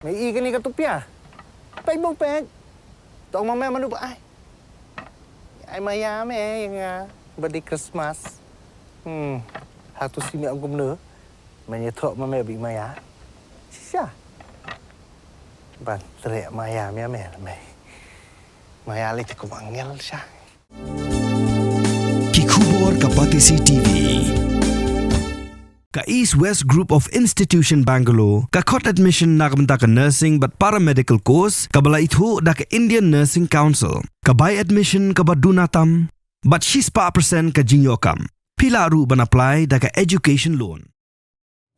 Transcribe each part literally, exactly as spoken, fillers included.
Me i kani ka tupia. Pek bong pek. Tong ma me manu ba ai. Ai maya me ïa nga. Badi Christmas. Hmm. Hatu si me ong kumno. Me ïa thok ma me bi maya. Shisha. Ban trek maya me me me. Maya li te kum angel sha. Ki khubor ka Batesi T V. Ka East West Group of Institution Bangalore ka khot admission na ka bynta ka nursing bad paramedical course kaba la ithuh da ka Indian Nursing Council. Ka bai admission kaba duna tam bad shispah percent ka jingïoh kam. Phi lah ruh ban apply da ka education loan.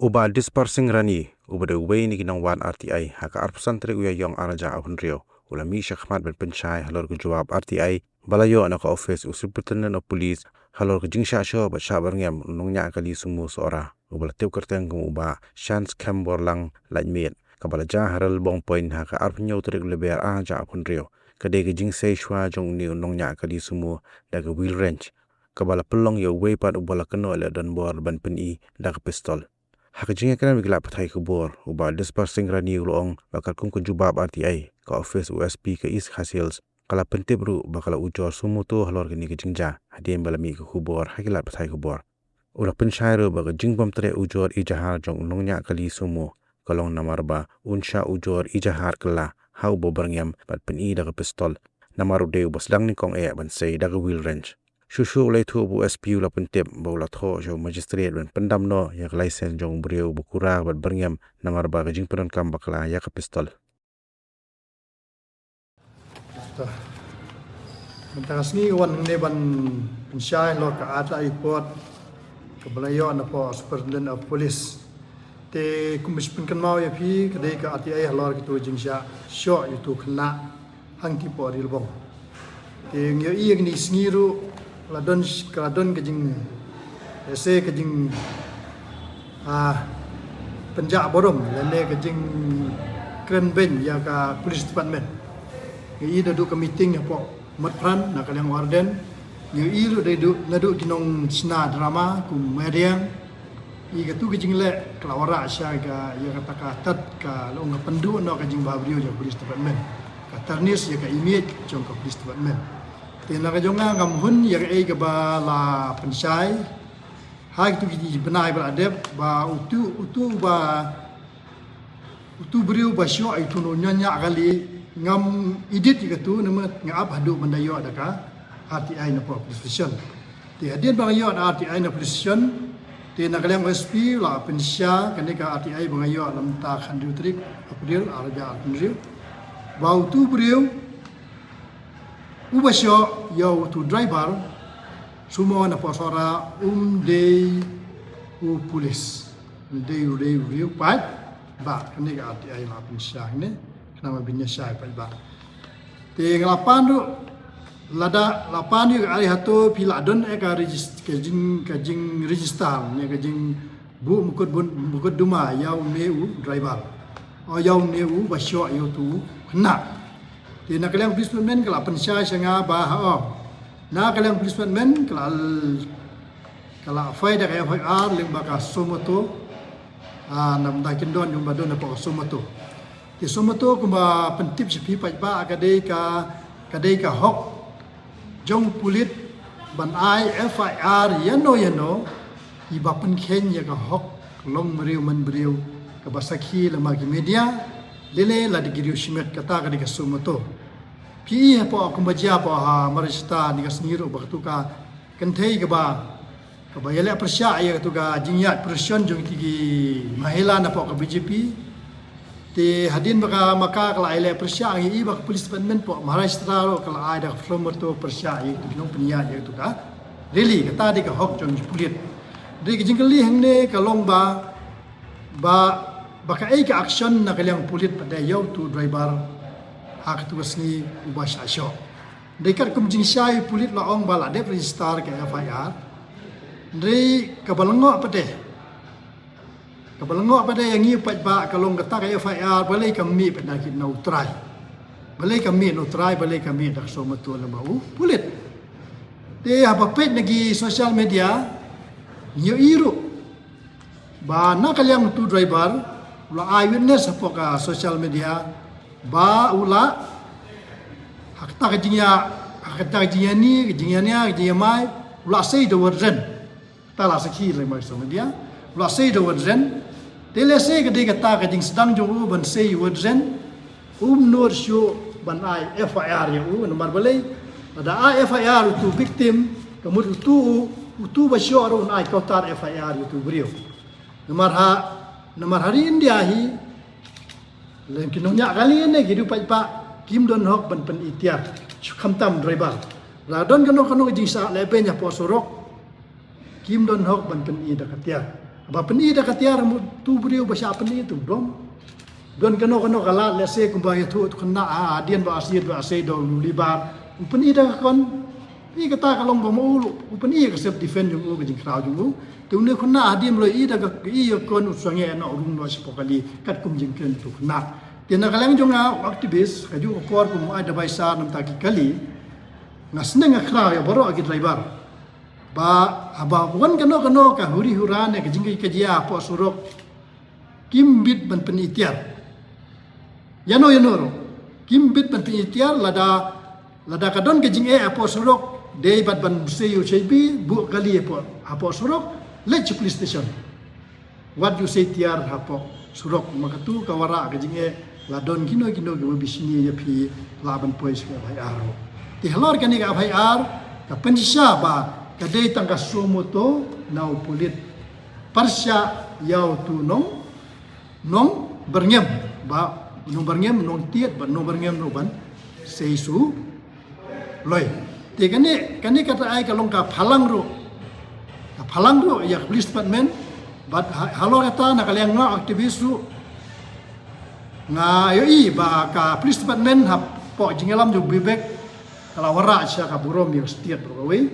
U Bah Dispar Singh Rani, uba dei uwei na ki nongwan R T I ha ka arphew san tarik u Ïaïong arhajar arphew hynriew, u la mih shakhmat ban pynshai halor ka jubab R T I ba la ïoh na ka office u Superintendent of Police halor ka jingshah shoh bad shah byrngem u nongñiah kali sumo Sohra, uba la tip kyrteng kum u Bah Shanskhem Borlang Laitmiet, kaba la jia ha Relbong Point ha ka arphew hynñiew tarik u Lber arhajar arphew hynriew. Ka dei ka jingsei shuwa jong une u nongñiah kali sumo da ka Wheel Wrench, kaba la pynlong ïa uwei pat uba la kynnoh leh donbor ban pyni da ka pistol. Ha ka jingïakren bad ki lad pathai khubor, u Bah Dispar Singh Rani u la ong ba katkum ka jubab R T I, ka office u S P ka East Khasi Hills ka la pyntip ruh ba ka la ujor sumo motor halor kane ka jingjia hadien ba la mih ka khubor ha ki lad pathai khubor. U la pynshai ruh ba ka jingbym treh ujor ejahar jong u nongñiah kali sumo ka long namar ba un shah ujor ejahar kylla ha uba byrngem bad pyni da ka pistol, namar u dei uba sdang nyngkong eh ban sei da ka Wheel Wrench. Shuh shuh u la ïathuh ba u S P u la pyntip bad u la thoh sha u magistrate ban pyndam noh ïa ka license jong u briew uba kurar bad byrngem namar ba ka jingpyndonkam bakla ïa ka pistol. Mynta ka sngi wan hangne ban pynshai halor ka R T I report kaba la ïoh na pdeng Superintendent of Police. Te kum ba shu pynkynmaw ïa phi, ka dei ka R T I halor kito jingshah shoh ïa uto u khynnah hangtei pdeng Relbong. Te ngi ïohi ïa kine ki sngi ruh ka la don, ka la don ka jing, ese ka jing, ah, pynjah burom lane ka jingkren beiñ ïa ka police department. Ngi ïohi naduh ka meeting hapoh Motphran na ka liang Ardent. Ngi ïohi ruh naduh, naduh ki nongshna drama kum Mariang. Ïa katu ka jingleh ka la wanrah sha ka, ïa kata ka tad ka la ong ka pynduh noh ka jingbhabriew jong ka police department. Ka tarnish ïa ka image jong ka police department. Te na ka jong nga ngam hun ïa kaei kaba la pynshai ha kitu ki bnai ba la dep ba utu, utu ba utu briew ba shoh ïa utu u nongñiah kali, ngam edit ïa katu namar nga ap haduh ban da ïoh da ka R T I na pdeng police station. Te hadien ba nga ïoh da R T I na police station, te na ka liang S P la pynshai kane ka R T I ba nga ïoh na mynta ka khathynriew tarik April arhajar arphew hynriew ba utu briew uba shoh ïa utu driver sumo na pdeng Sohra um dei u police. Dei u, dei u briew paidbah. Kane ka R T I la pynshai ne, kane ba pynshai paidbah. Te nga la pan ruh, lada la pan ruh ka ari hato phi la don eh ka regis-, ka jing, ka jingregister ne ka jingbuh mukotdum-, mukotduma ïa une u driver, o ïa une uba shoh ïa utu u khynnah. Te na ka liang police department ka la pynshai sha nga ba ha, o, na ka liang police department ka la, ka la file da ka F I R lyngba ka sumo motor, ah, na ka bynta ki kyndon jong uba don hapoh ka sumo motor. Te sumo motor kumba pyntip sha phi paidbah ka dei ka, ka dei ka hok jong u pulit ban ai F I R ïano ïano iba pynkheiñ ïa ka hok long briew man briew, kaba sakhi lem bad ki media, lei lei lada ki riew shimet. Kata ka dei ka sumo motor. Phi i hapoh kumba jia hapoh ha Maharashtra ne ka sngi ruh ba katu ka kynthei kaba, kaba ïaleh pyrshah ïa katu ka jingïaid procession jong kiti ki mahila na pdeng ka B J P. Te hadien ba ka, ma ka ka la ïaleh pyrshah, ngi i ba ka police department pdeng Maharashtra ruh ka la ai da ka sumo motor pyrshah ïa kito ki nongpynïaid ïa katu ka rally. Kata dei ka hok jong ki pulit. Dei ka jingkylli hangne ka long ba, ba, ba kaei ka action na ka liang pulit pat de ïa utu driver ha katu ka sngi uba shah shoh. Dei katkum jingshai pulit la ong ba la dep register ka F I R. Dei kaba lyngngoh pat de, kaba lyngngoh pat de ïa ngi paidbah ka long kata ka F I R balei ka mih pat na ki, na u trai. Balei ka mih na u trai, balei ka mih da ka sumo motor lem bad u pulit. Te haba peit na ki social media ngi ïohi ruh ba na ka liang utu driver u la ai witness hapoh ka social media ba u la ha kata ka jingïa, ha kata ka jingïa ni, ka jingïa nia, ka jingïa mai, u la sei da word ren. Kata la sakhi lem ha social media, u la sei da word ren. Te lehse ka dei kata ka jingsdang jong u ban sei word ren, um nud shuh ban ai F I R ïa u. Namar balei? Lada ai F I R utu victim, ka mut utu u, utu ba shoh ruh un ai counter F I R ïa utu briew. Namar ha, namar ha ri India hi, lem ki nongñiah kali ne ki riew paidbah kim don hok ban pyni tiar, khamtam driver. La don kano kano ka jingshah lehbeiñ hapoh surok, kim don hok ban pyni da ka tiar. Ba pyni da ka tiar, mut utu briew ba shah pyni utu dom. Don kano kano ka lad, lehse kumba ïathuh utu khynnah, ha, hadien ba la siat, ba la sei da u Libar, u pyni da ka kon. Ïa kata ka long ba ma u, u pyni ïa ka self defense jong u, ka jingkhraw jong u. Te une u khynnah hadien ba la ïohi da ka, ïohi ïa ka kon, u sangeh noh, u rung noh shapoh kali katkum jingkren utu khynnah. Te na ka liang jong nga u activist, kajuh ka por kum u ai da bai sar na bynta ki kali, nga sneng nga khraw ïa baroh ki driver ba haba wan kano kano ka huri hura ne ka jingkajia hapoh surok, kim bit ban pyni tiar. Ïano ïano ruh, kim bit ban pyni tiar. Lada, lada ka don ka jingeh hapoh surok, dei bad ban sei ïa u shaibi, buh kali hapoh, hapoh surok, leit sha police station. Wat ju sei tiar hapoh surok, namar katu ka wanrah ka jingeh. La don kino kino kiba bishni ïa phi, lah ban poi sha ka F I R ruh. Te halor kane ka F I R, ka pynshisha ba ka dei tang ka suo moto na u pulit pyrshah ïa utu nong, nongbyrngem, ba nongbyrngem, nongtied, ba nongbyrngem ruh ban sei shu loi. Te kane, kane kata ai ka long ka phalang ruh, ka phalang ruh ïa ka police department. Bad ha, halor kata na ka liang nga activist ruh, nga ïohi ba ka police department hapoh jingïalam jong u Bibek ka la wanrah shisha ka burom ïa ka state baroh kawei.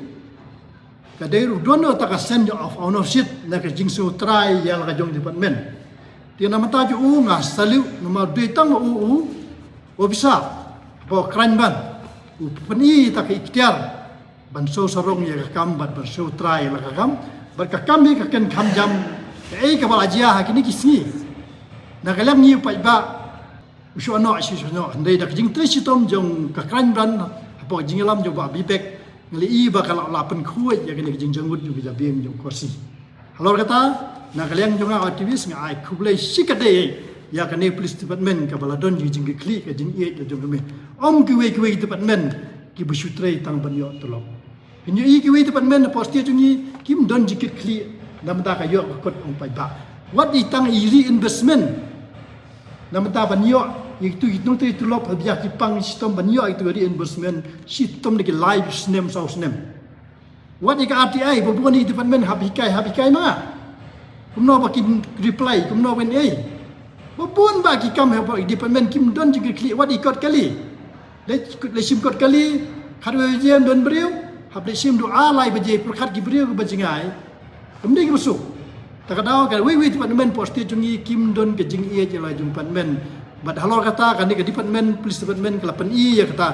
Ka dei ruh don kata ka sense of ownership na ka jingsngewtrai ïa la ka jong department. Te na ka bynta jong u nga salute, namar dei tang u, u officer hapoh crime branch u pyni kata ka iktiar ban sngewsarong ïa ka kam bad ban sngewtrai ïa la ka kam. Bad ka kam hi ka kren kham jam, kaei kaba la jia ha kine ki sngi. Na ka liang ngi u paidbah, u shu noh, u shu noh, hynrei da ka jingtrei shitom jong ka crime branch hapoh jingïalam jong u Bah Bibek, nga la ïohi ba ka la, la pynkhuid ïa kane ka jingjangud jong ka jabieng jong u Khasi. Halor kata, na ka liang jong nga activist, nga ai khublei shikatdei ïa kane police department kaba la don jingkitkhlieh, ka jingïeit la jong ka mih. Ym kiwei kiwei department kiba shu trei tang ban ïoh tulop. Phin ïohi kiwei department hapoh state jong ngi kim don jingkitkhlieh na ka bynta ka ïoh ka kot u paidbah. Wat i tang i reimbursement na ka bynta ban ïoh ïa kitu ki nongtrei tulop, haba ïa ki pang shitom ban ïoh ïa kitu reimbursement shitom na ki lai snem, saw snem. Wat ïa ka R T I, ba bun i department hap hikai, hap hikai ma nga. Kumno ba kin reply, kumno ban ei. Ba bun ba ki kam hapoh i department kim don jingkitkhlieh. Wat i kot kali. Leit, leit shim kot kali, khatwei baje ym don briew, hap leit shim du ar lai baje pyrkhat ki briew kiba jngai. Kam dei kiba suk. Ta ka daw kawei kawei department hapoh state jong ngi kim don ka jingïeit ïa la jong department. Bad halor kata kane ka department, police department ka la pyni ïa kata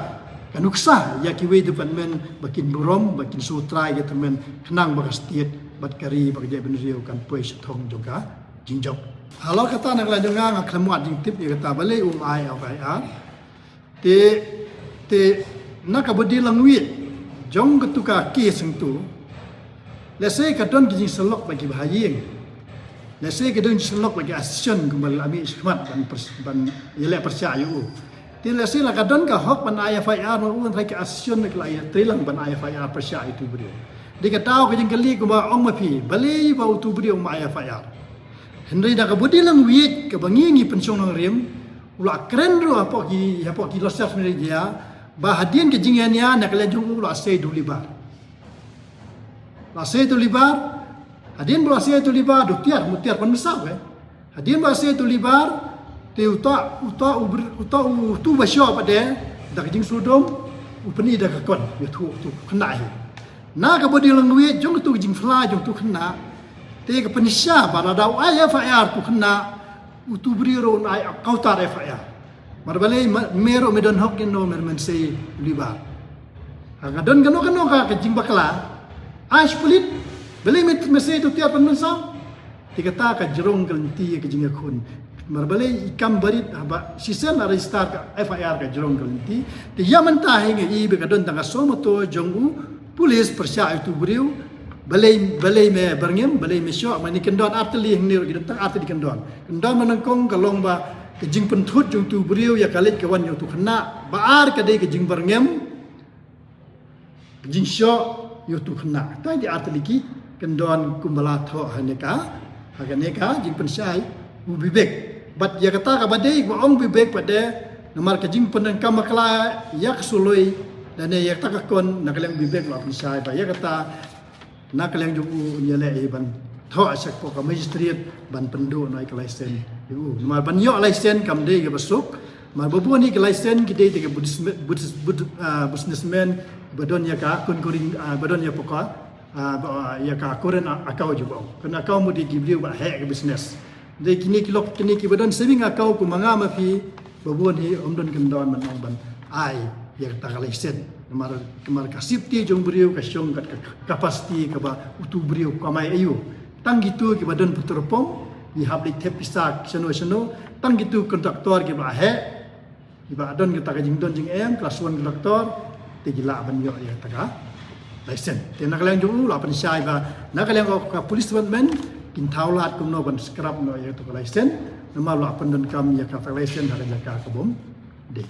ka nuksa ïa kiwei department ba kin burom, ba kin sngewtrai ïa ka tymmen khnang ba ka state bad ka ri bad ka jaitbynriew kan poi sha thong jong ka jingjop. Halor kata na ka liang jong nga, nga khlem wad jingtip ïa kata balei um ai F I R. Te, te na ka body language jong katu ka case hangtu, lehse ka don ki jingsyllok bad kiba ha ïing. Lehse ka don jingsyllok bad ki association kumba la mih shakhmat ban pers-, ban ïaleh pyrshah ïa u. Te lehse la ka don ka hok ban ai F I R ma u, hynrei ka association la ïatreilang ban ai F I R pyrshah ïa utu u briew. Dei ka daw ka jingkylli kumba ong ma phi, balei ba utu u briew um ai F I R. Hynrei da ka body language kaba ngi ngi pynshong nongrim, u la kren ruh hapoh ki, hapoh ki social media ba hadien ka jingïania na ka liang jong u la sei da u Libar. La sei da u Libar, hadien ba la sei da u Libar, da u tiar, mut tiar pynmynsaw, eh. Hadien ba la sei da u Libar, te uta, uta, u br-, uta, utu ba shoh pat de, da ka jingsngewdom, u pyni da ka kon, ïathuh utu u khynnah hi. Na ka body language jong utu ka jingphla jong utu u khynnah, te ka pynshisha ba lada u ai F I R utu u khynnah, utu u briew ruh un ai counter F I R. Namar balei, ma-, me ruh me don hok ïa u, me ruh men sei u Libar. Ha ka don kano kano ka, ka jingbakla, ai sha pulit, balei me, me sei da u tiar pynmynsaw. Te kata ka jrong ka lynti ka jingïakhun. Namar balei i kam barit haba shisien la register ka F I R ka jrong ka lynti. Te ïa mynta hi nga i ba ka don tang ka sumato jong u police pyrshah ïa utu u briew. Balei, balei me byrngem, balei me shoh, mane kyndon artylli hangne ruh ki don tang artylli kyndon. Kyndon ba nyngkong ka long ba ka jingpynthut jong utu u briew ïa ka leit ka wan jong utu u khynnah. Ba ar ka dei ka jingbyrngem, ka jingshoh ïa utu u khynnah. Te dei artylli ki kyndon kumba la thoh ha kane ka, ha kane ka jingpynshai u Bibek. Bad ïa kata kaba dei ba ong Bibek pat de, namar ka jingpyndonkam bakla ïa ka suloi lane ïa kata ka kon, na ka liang Bibek la pynshai ba ïa kata na ka liang jong u un ïaleh hi ban thoh sha ka magistrate ban pynduh noh ïa ka license ïa u. Namar ban ïoh license kam dei kaba suk. Namar ba bun hi ka license ki dei te ka Buddhist, Buddhist, Buddhist, ah, businessman ba don ïa ka concurring, ah, ba don ïa poka, ah, ba, ïa ka current account jong u. Current account mut dei ki briew ba heh ka business. Dei kine ki lok, kine kiba don saving account kumba nga ma phi, ba bun hi ym don kyndon ban ong ban ai ïa kata ka license. Namar, namar ka safety jong u briew ka shong kat ka capacity kaba utu u briew u kamai aïu. Tang kitu kiba don petrol pump, ngi hap leit thep pisa shano shano, tang kitu contractor kiba heh, kiba don kata ka jingdon jingem, class one contractor, te ki lah ban ïoh ïa kata ka license. Te na ka liang jong u la pynshai ba na ka liang ka police department kin thaw lad kumno ban scrap noh ïa kata ka license, namar la pyndonkam ïa kata ka license ha ka jaka ka bym dei.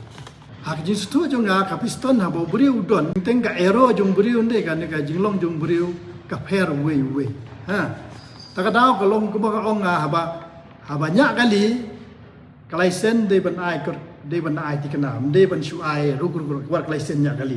Ha ka jingsngewthuh jong nga ka piston haba u briew u don, teng ka arrow jong u briew, ynda kane ka jinglong jong u briew ka pher uwei uwei. Ha. Ta ka daw ka long kumba ka ong nga haba, haba ñiah kali, ka license dei ban ai kor, dei ban ai thikna, ym dei ban shu ai ruh ruh ruh, wat ka license ñiah kali.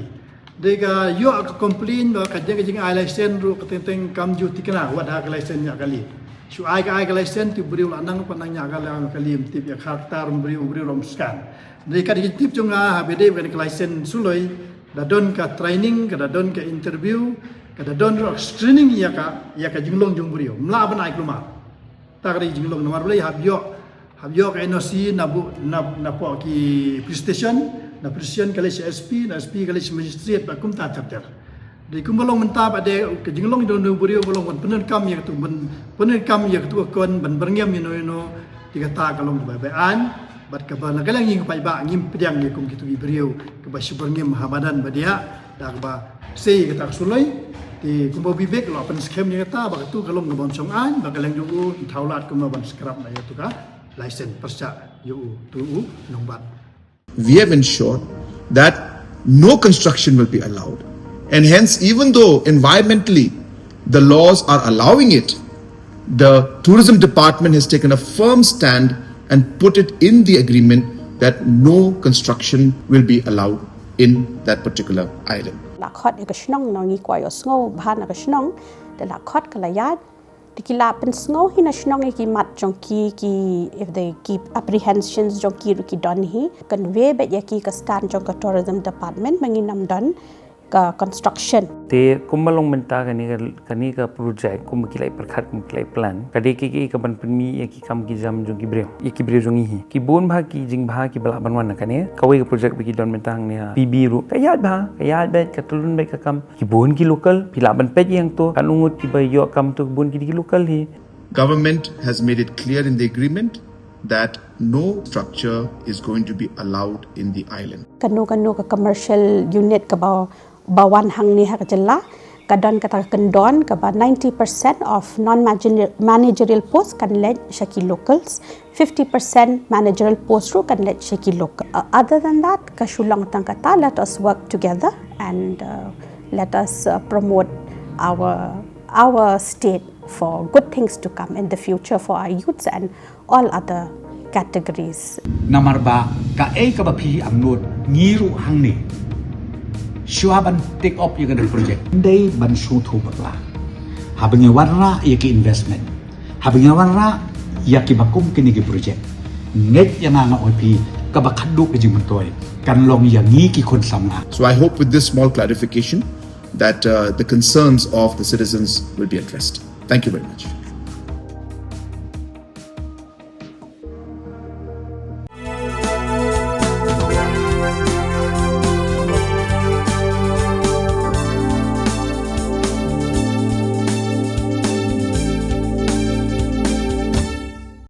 Dei ka ïoh ka complain ba ka jing, ka jingai license ruh ka teng teng kam ju thikna, wat ha ka license ñiah kali. Shu ai ka, ai ka license, te u briew la nang pat nang ñiah kali, kali ym tip ïa ka character u briew, u briew la ym scan. Dei ka dei ka tip jong nga haba dei ka license suloi, da don ka training, ka da don ka interview, ka da don ruh screening ïa ka, ïa ka jinglong jong u briew. Ym lah ban ai kulmar. Ta ka dei jinglong namar balei hap ïoh, hap ïoh ka N O C na bu, na, na poh ki police station, na police station ka leit sha S P, na S P ka leit sha magistrate, bad kumta ter ter. Dei kumba long mynta pat de ka jinglong jong u briew ba long ban pyndonkam ïa katu, ban pyndonkam ïa katu ka kon, ban byrngem ïano ïano, te kata ka long kaba beaiñ. Bad kaba na ka liang ngi ka paidbah ngim pdiang ïa kum kitu ki briew kiba shu byrngem ha madan ba diah, da kaba sei kata ka suloi. Te kumba u Bibek la pynskhem ïa kata ba katu ka long kaba ym shong aiñ, ba ka liang jong u thaw lad kumno ban scrap noh ïa katu ka license pyrshah ïa utu u nongbat. We have ensured that no construction will be allowed. And hence, even though environmentally the laws are allowing it, the tourism department has taken a firm stand and put it in the agreement that no construction will be allowed in that particular island. La khot ïa ka shnong, ngi kwah ïohsngew bha na ka shnong, te la khot ka la ïaid. Te ki la pynsngew hi na shnong ïa ki mat jong ki, ki, if they, ki apprehensions jong ki ruh ki don hi. Convey beit ïa ki ka stand jong ka tourism department ba ngin ym don ka construction. Te kumba long mynta kane ka, kane ka project kumba ki la pyrkhat, kumba ki la plan, ka dei kiei kiei kaban pynmih ïa ki kam ki jam jong ki briew, ïa ki briew jong ngi hi. Ki bun bha ki jingbha kiba lah ban wan na kane. Kawei ka project ba ki don mynta hangne ha P B ruh ka ïaid bha, ka ïaid beit, ka tyllun beit ka kam. Ki bun ki local, phi lah ban peit ïa hangto, katno ngut kiba ïoh kam to, ki bun ki dei ki local hi. Government has made it clear in the agreement that no structure is going to be allowed in the island. Kano kano ka commercial unit kaba, ba wan hangne ha ka jylla, ka don kata ka kyndon kaba ninety percent of non-managerial post kan leit sha ki locals, fifty percent managerial post ruh kan leit sha ki local. Uh, other than that, ka shu long tang kata, let us work together and, uh, let us, uh, promote our, our state for good things to come in the future for our youths and all other categories. Namar ba kaei kaba phi angnud, ngi ruh hangne shuwa ban take up ïa kane ka project, ym dei ban sngewthuh bakla. Haba ngi wanrah ïa ki investment, haba ngi wanrah ïa kiba kum kine ki project, ngeit ïa nga, nga ong ïa phi, kaba khatduh ka jingmyntoi kan long ïa ngi ki khun samla. So I hope with this small clarification that, uh, the concerns of the citizens will be addressed. Thank you very much.